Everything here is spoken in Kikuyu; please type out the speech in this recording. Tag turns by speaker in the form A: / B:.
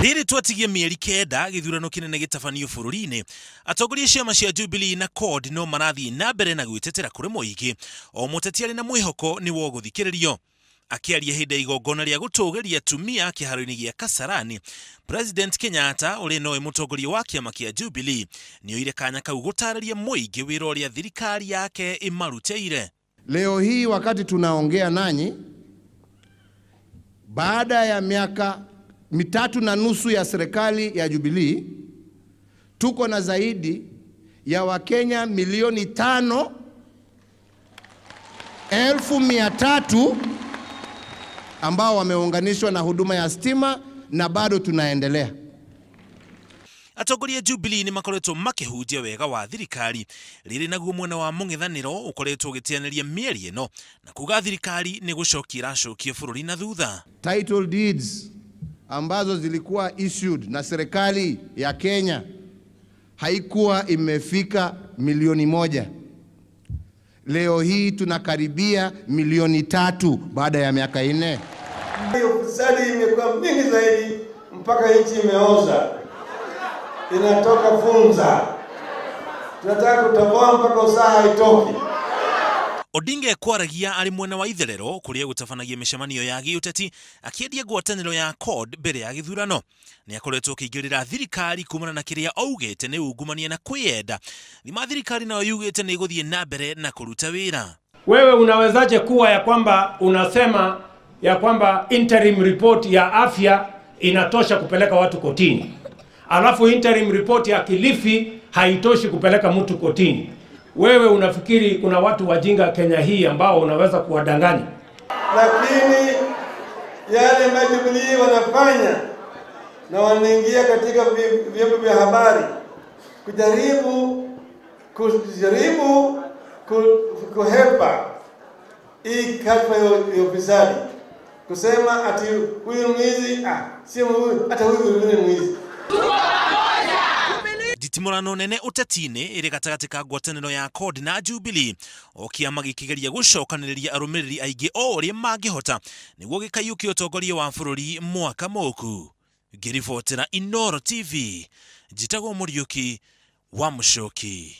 A: Rĩrĩ twatigie mĩeri 9 gĩthurano kĩnene gĩtabanio bũrũri-inĩ, atongoria ciama cia Jubilee na CORD no marathiĩ na mbere na gwĩtetera kũrĩ mũingĩ, o mũteti arĩ na mwĩhoko nĩ wogũthikĩrĩrio. Akĩaria hĩndĩ ya igongona rĩa gũtũgĩria atumia kĩharo-inĩ gĩa Kasarani, President Kenyatta ũrĩa nowe mũtongoria wa kĩama kĩa Jubilee nĩoire kanya kau gũtarĩria mũingĩ wĩra ũrĩa thirikari yake ĩmarutĩire.
B: Leo hii wakati tunaongea nanyi, baada ya miaka 3.5 ya serikali ya Jubilee, tuko na zaidi ya Wakenya milioni 5,300,000 ambao wameunganishwa na huduma ya stima na bado tunaendelea.
A: Atongoria Jubilee ni makoretwo makĩhunjia wega wa thirikari rĩrĩ naguo mwena wa mũng'ethanĩro ũkoretwo ũgĩteanĩria mĩeri ĩno na kuga thirikari nĩ gũcokia ĩracokia bũrũri na thutha.
B: Title deeds ambazo zilikuwa issued na serikali ya Kenya haikuwa imefika milioni 1. Leo hii tunakaribia milioni 3 baada ya miaka 4.
C: Ufisadi imekuwa mingi zaidi mpaka nchi imeoza. Inatoka funza. Tunataka kutoboa mpaka usaha haitoki.
A: Odinga kwaragia arĩ mwena wa itherero kũrĩa gũtabanagia mĩcemanio ya gĩũteti akĩendia ngwatanĩro ya CORD mbere ya gĩthurano. Nĩ akoretwo akĩingĩrĩra thirikari kumana na kĩrĩa augĩte nĩ ungumania na kwĩyenda. Thima thirikari nayo yugĩte nĩ ĩgũthiĩ na mbere na kũruta wĩra.
D: Wewe unawezaje kuwa ya kwamba unasema ya kwamba interim report ya afya inatosha kupeleka watu kotini, alafu interim report ya Kilifi haitoshi kupeleka mtu kotini? Wewe unafikiri kuna watu wajinga Kenya hii ambao unaweza kuwadanganya?
C: Lakini yale Jubilee wanafanya na wanaingia katika vyombo vya habari kujaribu kuhepa hii kashfa ya ufisadi, kusema ati huyu mwizi, si huyu, hata huyu ni mwizi.
A: Nditimũrano nene ũteti-inĩ ĩrĩ gatagatĩ ka ngwatanĩro ya CORD na Jubilee, o kĩama gĩkĩgeria gũcokanĩrĩria arũmĩrĩri aingĩ o ũrĩa mangĩhota nĩguo gĩkaiyũkia ũtongoria wa bũrũri mwaka mũku. Ngĩribotera Inooro TV, njĩtagwo Mũriũki wa Mũcoki.